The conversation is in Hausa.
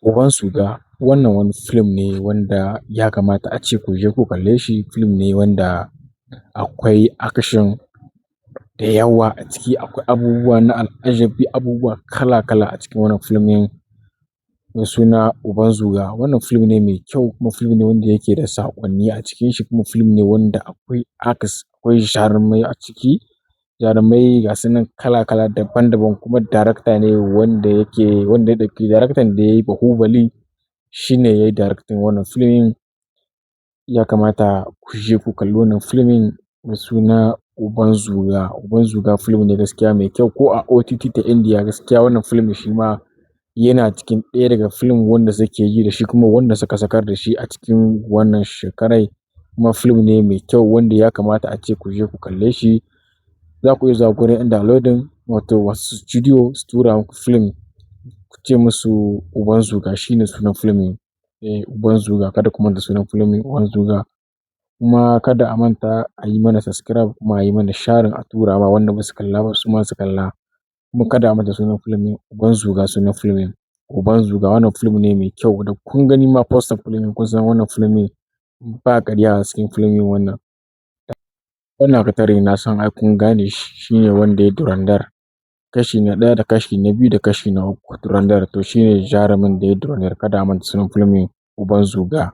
Uban Zuga wannan wani film ne wanda ya kamata a ce ku je ku kalle shi. Film ne wanda akwai action da yawa a ciki. Akwai abubuwa na al'ajabi, abubuwa kala kala a cikin wannan film ɗin mai suna Uban Zuga. Wannan film ne mai kyau kuma film ne wanda yake da saƙonni a cikin shi, kuma film ne wanda akwai akwai jarumai a ciki. Jarumai gasu nan kala kala, daban daban, kuma darakta ne wanda yake, wanda ya ɗauki daraktan da yayi Bahubali shine yayi directing wannan film. Ya kamata ku je ku kalli wannan film ɗin mai suna Uban Zuga. Uban Zuga film ne gaskiya mai kyau, ko a OTT ta Indiya gaskiya wannan film shi ma yana cikin ɗaya daga film wanda suke yi da shi kuma wanda suka sakar da shi a cikin wannan shekarai. Kuma film ne mai kyau wanda ya kamata a ce ku je ku kalle shi. Za ku iya zuwa gurin 'yan downloading, wato wasu studio, su tura muku film, ku ce musu Uban Zuga shine sunan film ɗin. Eh, Uban Zuga, kada ku manta sunan film ɗin, Uban Zuga. Kuma kada a manta a yi mana subscribe, kuma a yi mana sharing, a tura ma wanda ba su kalla ba su ma su kalla. Kuma kada a manta sunan film ɗin, Uban Zuga sunan film ɗin. Uban Zuga wannan film ne mai kyau da kun gani ma poster film ɗin kun san wannan film ɗin ba ƙarya a cikin film ɗin wannan. Wannan actor na san ai kun gane shi, shine wanda ya yi Dhurandhar kashi na ɗaya da kashi na biyu da kashi na uku. Dhurandhar, to shine jarumin da ya yi Dhurandhar. Kada a manta sunan film ɗin, Uban Zuga.